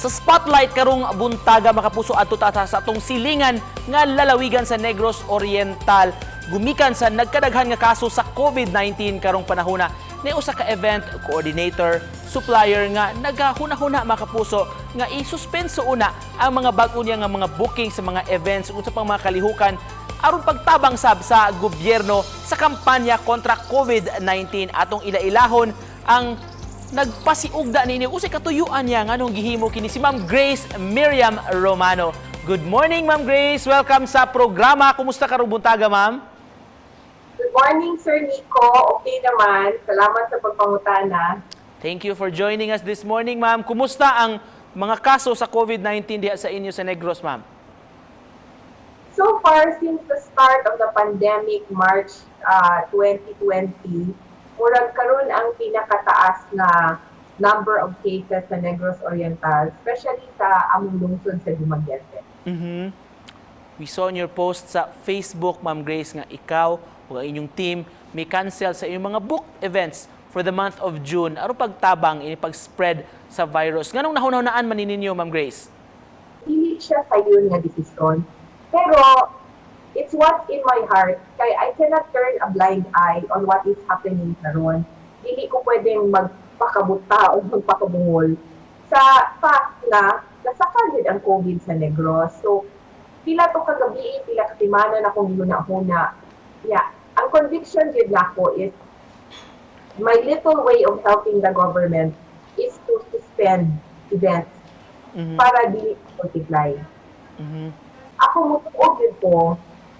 Sa spotlight karong buntaga, mga kapuso, adto ta sa atong silingan nga lalawigan sa Negros Oriental. Gumikan sa nagkadaghan nga kaso sa COVID-19 karong panahona, ni usa ka event coordinator, supplier nga nagahuna-huna, mga kapuso, nga isuspenso una ang mga bag-o niya nga mga booking sa mga events ug sa pang mga kalihukan aron pagtabang sab sa gobyerno sa kampanya kontra COVID-19. Atong ila-ilahon ang nagpasiugda nini, usay katuyuan niya nganong gihimo kini, si Ma'am Grace Miriam Romano. Good morning, Ma'am Grace. Welcome sa programa. Kumusta karong buntaga, Ma'am? Good morning, Sir Nico. Okay naman. Salamat sa pagpangutana. Thank you for joining us this morning, Ma'am. Kumusta ang mga kaso sa COVID-19 diha sa inyo sa Negros, Ma'am? So far, since the start of the pandemic, March 2020, murag karon ang pinakataas na number of cases sa Negros Oriental, especially sa among lungsod sa Dumaguete. We saw in your post sa Facebook, Ma'am Grace, nga ikaw o ang inyong team may cancel sa inyong mga booked events for the month of June aron pagtabang ini pag-spread sa virus. Nganong nahunahunaan man ninyo, Ma'am Grace? Dili siya sayon nga desisyon. Pero it's what's in my heart. Kay I cannot turn a blind eye on what is happening karon. Dili ko pwedeng magpakabuta o magpakabungol sa fact na nasakal gyud ang COVID sa Negros. So, pila to kagabi, pila ka semana na akong gihuna-huna. Yeah, ang conviction gyud nako is my little way of helping the government is to suspend events para dili multiply. Ako, mutuo gyud ko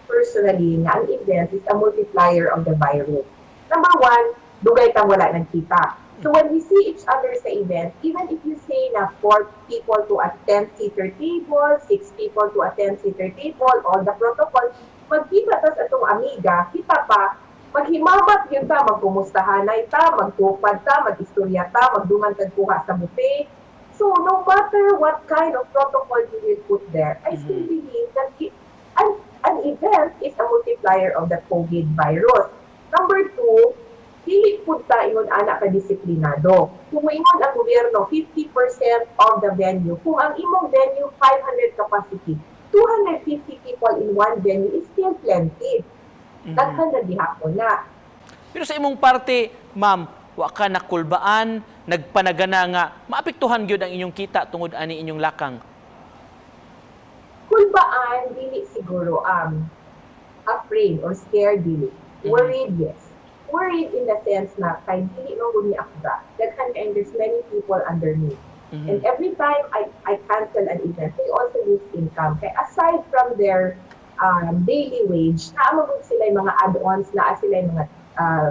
personally nga ang event is a multiplier of the virus. Number one, dugay tang wala nagkita. So when we see each other sa event, even if you say na four people to a 10-seater table, six people to a 10-seater table, all the protocol, magkita tas atong amiga, kita pa, maghimamat gyud ta, magkumustahanay ta, magtupad ta, mag-istorya ta, magdungan tag kuha sa buffet. So no matter what kind of protocol you will put there, I still believe that an event is a multiplier of the COVID virus. Number two, dili pud ta ingon ana ka disiplinado. Kung moingon ang gobyerno 50% of the venue, kung ang imong venue 500 capacity, 250 people in one venue is still plenty. Daghan na gihapon na. Pero sa imong parte, ma'am, wa ka nakulbaan, nagpanagana nga maapektuhan gyud ang inyong kita tungod ani inyong lakang? Kulbaan, dili siguro, afraid or scared, dili. Worried, yes. Worried in the sense na kay dili man gud ni akda. Daghan and there's many people under me. And every time I cancel an event, they also lose income. Kay aside from their daily wage, naa man gud sila yung mga add-ons, naa sila yung mga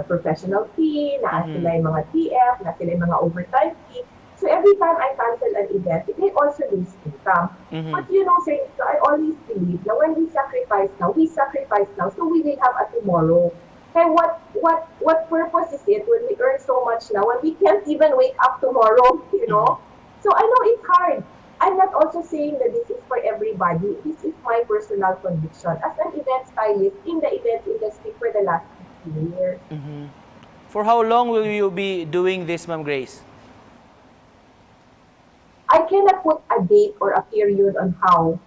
professional fee, naa sila yung mga TF, naa sila yung mga overtime fee. So every time I cancel an event, they also lose income. But sir, so I always believe na when we sacrifice now, so we will have a tomorrow. Kaya what purpose is it when we earn so much now when we can't even wake up tomorrow? So I know it's hard. I'm not also saying that this is for everybody. This is my personal conviction as an event stylist in the event industry for the last 15 years. For how long will you be doing this, Ma'am Grace? I cannot put a date or a period on how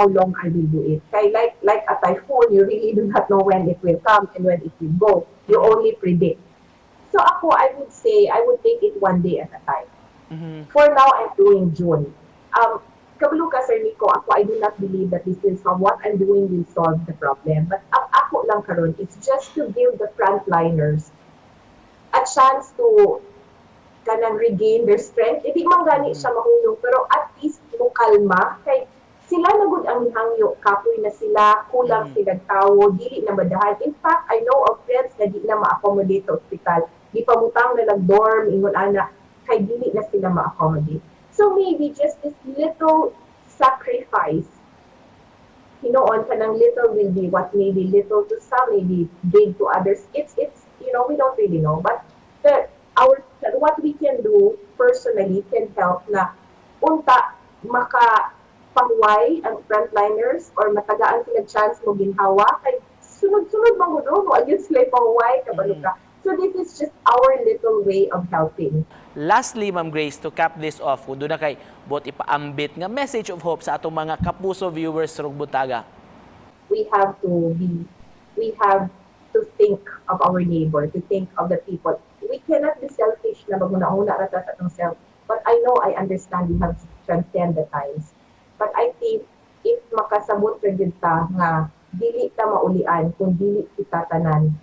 long I will do it. Kay like a typhoon, you really do not know when it will come and when it will go. You only predict. So ako, I would say, I would take it one day at a time. For now, I'm doing June. Kabalo ka, Sir Nico, ako, I do not believe that this will solve, what I'm doing will solve the problem. But ang ako lang karon is just to give the frontliners a chance to kanang regain their strength. Hindi man gani siya mahulog, pero at least mukalma. Kay sila na gud ang hangyo, kapoy na sila, kulang sila tawo, dili na madahan. In fact, I know of friends na di na ma-accommodate sa ospital. Gipamutang na lang dorm, ingon ana, kay dili na sila ma-accommodate. So maybe just this little sacrifice, hinoon kanang little will be what may be little to some, maybe big to others. It's we don't really know. But the our what we can do personally can help na unta maka pahuway ang frontliners or matagaan sila chance mo ginhawa kay sunod-sunod man gud no, ayun sila pahuway, kabalo ka. So this is just our little way of helping. Lastly, Ma'am Grace, to cap this off, kung duna kay buot ipaambit nga message of hope sa atong mga kapuso viewers karong buntaga. We have to think of our neighbor, to think of the people. We cannot be selfish na maghuna-huna ra ta sa atong self. But I know, I understand we have transcend the times. But I think if makasabot ra gyud ta nga dili ta maulian kung dili kita tanan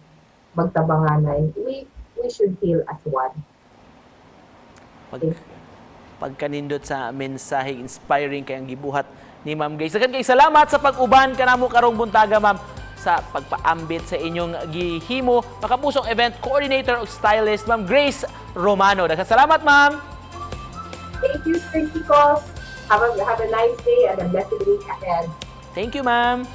magtabanganay, we should heal as one. Pagkanindot sa mensahe, inspiring kay ang gibuhat ni Ma'am Grace. Daghan kay salamat sa pag-uban kanamo karong buntaga, Ma'am, sa pagpaambit sa inyong gihimo. Makapusong event coordinator ug stylist, Ma'am Grace Romano. Daghan salamat, Ma'am. Thank you, Sir Chico. Have a nice day and a blessed week ahead. Thank you, ma'am.